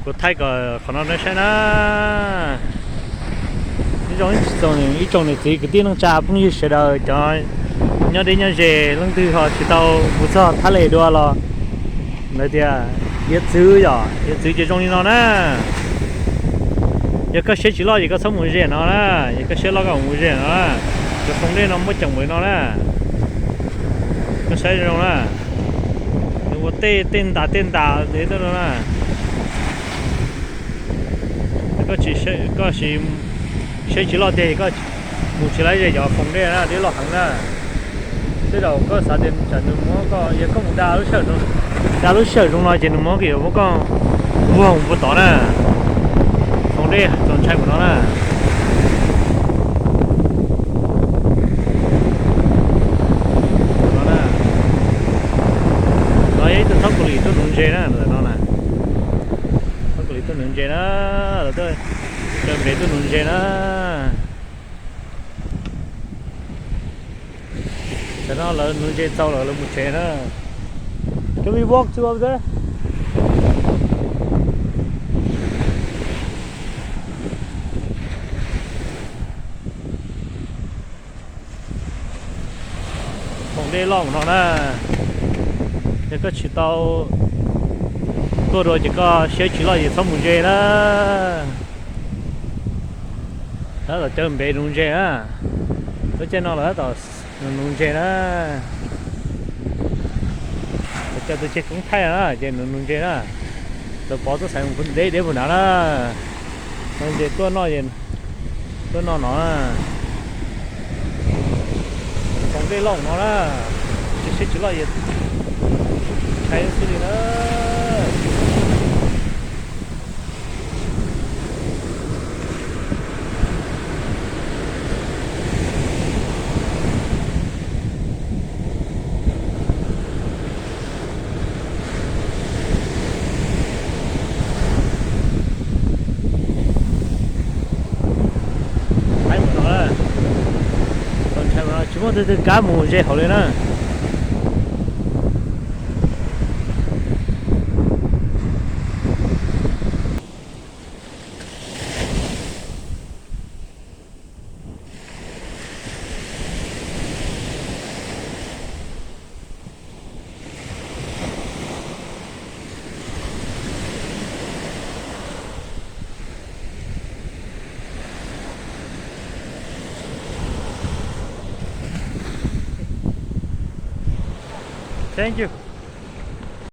Kuv thaij kom qhov no nej saib na. Ib tsoom niam txiv kwv tij neej tsa phooj ywg sawv daws cov nyob deb nyob ze, leej twg ho tsis tau mus txog Thaj Les dua los lawv tias, hiav txwv yom, hiav txwv ces zoo li no na. Yog koj siab tsis loj ces koj txhob mus ze no na, yog koj siab loj koj mus ze no na. Cov foo dej no muab ceem npaum li no na. Koj saib zoo na, nws ua tej tej ntas tej ntas li no na. Koj tsis, koj siab tsis loj tiag koj mus tsis laib ze cov foo dej na, dej loj heev na. Tej zaum koj xav tias tsam nws muab koj, yog koj mus da lub sij hawm zoo no ces nws muab koj yuav muab koj vuag mus puag tod na. Foo dej txaus ntshai mus no na. No yog ib tug thaub kaus lim tuaj nuv ntses na, ntawm no na. Thaub kaus lim tuaj nuv ntses na, lawv tuaj, lawv npev tuaj nuv ntses na. Tam no lawv nuv ntses txaus lawm lawv mus tsev na. Can we walk to over there? Foo dej loj mus no na. Yog koj tsis tau tuaj dua ces koj siab tsis loj ces txhob mus ze na. Lawv tom caw npev nuv ntses na. Lub caij no lawv tom nuv ntses na. Lawv caw tus ceg koob thaij na ces nuv nuv ntses na. Lawv pov tuaj xaiv deb deb puag nrad na. Nuv ntses tuaj noj, tuaj noj no. Foo dej loj no na, tsis siab tsis loj es ntshai xwb li na. Tsis muaj twg twg kav mus ze hauv li na. Thank you.